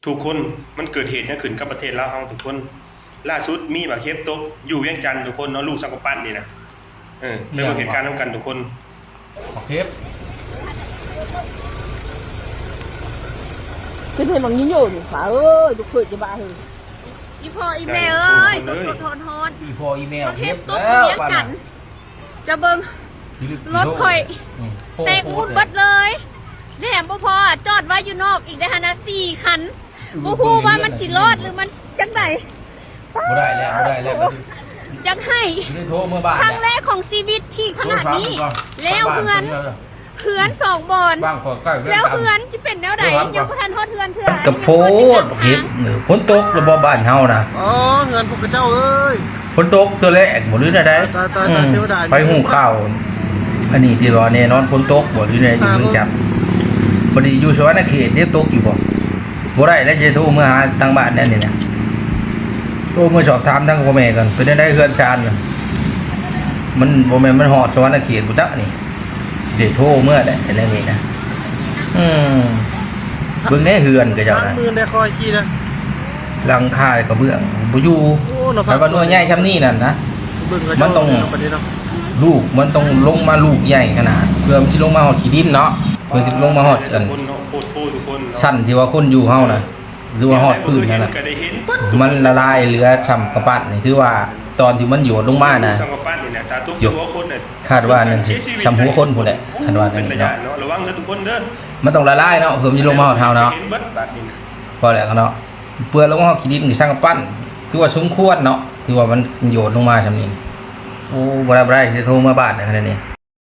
ທຸກຄົນ ມັນເກີດເຫດຫຍັງຂຶ້ນກັບປະເທດລາວເຮົາທຸກຄົນ? ລ່າສຸດມີບັກເຫັບຕົກຢູ່ວຽງຈັນທຸກຄົນເນາະ ລູກສັງກະປັດນີ້ນະ. ເອີ ໄປເບິ່ງເຫດການນຳກັນທຸກຄົນ. ບັກເຫັບ ຂຶ້ນໃຫ້ມັນຢູ່ຢູ່ນີ້ ປ້າເອີຍ ລູກເຂີຍຈະບ້າເຮີ. ອີ່ພໍ່ອີ່ແມ່ເອີຍ ສົດໆຮ້ອນໆ ອີ່ພໍ່ອີ່ແມ່ ບັກເຫັບຕົກຢູ່ວຽງຈັນ. ຈະເບິ່ງ ລົດຂ້ອຍ ອືມ ແຕກໝູນເບິດເລີຍ ແຫຼມບໍ່ພໍ ຈອດໄວ້ຢູ່ນອກອີກໄດ້ຫັ້ນນະ ສີ່ຄັນ. ບໍ່ຮູ້ວ່າມັນຊິລອດ ຫຼືມັນຈັ່ງໃດ. ບໍ່ໄດ້ແລ້ວ ບໍ່ໄດ້ແລ້ວ. ຢາກໃຫ້ ຊິໄດ້ໂທເມືອບ້ານ ຄັ້ງແລກຂອງຊີວິດທີ່ຂະໜາດນີ້ ແລ້ວເຮືອນ ເຮືອນສອງບ່ອນ ແລ້ວເຮືອນຊິເປັນແນວໃດ? ຍັງບໍ່ທັນຮອດເຮືອນເທື່ອ ກະໂພດ ບັກເຫັບ. ເອີ ຝົນຕົກແລ້ວບໍ່ບ້ານເຮົານະ? ອໍ ເຮືອນພວກເຈົ້າເອີຍ ຝົນຕົກເທື່ອແລກບໍ່ ຫຼືແນວໃດ? ຕາຍໆໆ ອືມ ເທວະດາ ໃຜຮູ້ຂ່າວ ອັນນີ້ທີ່ວ່າແນ່ນອນ ຝົນຕົກບໍ່ ຫຼືໃນຢູ່ເມືອງຈັນ? ບໍ່ໄດ້ຢູ່ສະຫວັນນະເຂດເດ້ ຕົກຢູ່ບໍ່? ບໍ່ໄດ້ແລ້ວ ຈະໂທເມືອຫາທາງບ້ານແນວນີ້ນະ ໂທເມືອສອບຖາມທາງພໍ່ແມ່ກ່ອນ ເປັນແນວໃດເຮືອນຊານນະ? ມັນບໍ່ແມ່ນມັນຮອດສະຫວັນນະເຂດພຸ້ນຈັກນີ້ ຊິໄດ້ໂທເມືອແຫຼະ ແນວນີ້ນະ. ອືມ ເບິ່ງແດ່ເຮືອນຂະເຈົ້ານະ ມື້ໄດ້ຄ່ອຍກີ້ນະ ຫຼັງຄາກະເບື້ອງບໍ່ຢູ່. ໂອ້ ຄັນວ່າໜ່ວຍໃຫຍ່ຊ່ຳນີ້ນັ້ນນະ ມັນຕ້ອງ ລູກມັນຕ້ອງລົງມາລູກໃຫຍ່ຂະໜາດ ເພື່ອມັນຊິລົງມາຮອດຂີ້ດິນເນາະ ເພື່ອຊິລົງມາຮອດອັນ ຊັ້ນທີ່ວ່າຄົນຢູ່ເຮົານະ ຫຼືວ່າຮອດພື້ນຫັ້ນນະ ມັນລະລາຍເຫຼືອຊ່ຳກຳປັດນີ້ ຖືວ່າຕອນທີ່ມັນໂຍດລົງມານະ ໂຍດ ຄາດວ່ານັ້ນຊິຊ່ຳຫົວຄົນພຸ້ນແຫຼະ ຄັນວ່ານັ້ນເນາະ. ມັນຕ້ອງລະລາຍເນາະ ເພື່ອມັນຊິລົງມາຮອດເຮົາເນາະ. ພໍແລ້ວເນາະ ເພື່ອລົງມາຮອດຂີ້ດິນນີ້ ຊ່າງກຳປັດ ຖືວ່າສົມຄວນເນາະ ຖືວ່າມັນໂຍດລົງມາຊ່ຳນີ້. ໂອ້ ບໍ່ໄດ້ ບໍ່ໄດ້ ຊິໂທເມືອບ້ານແລ້ວຂະໜາດນີ້.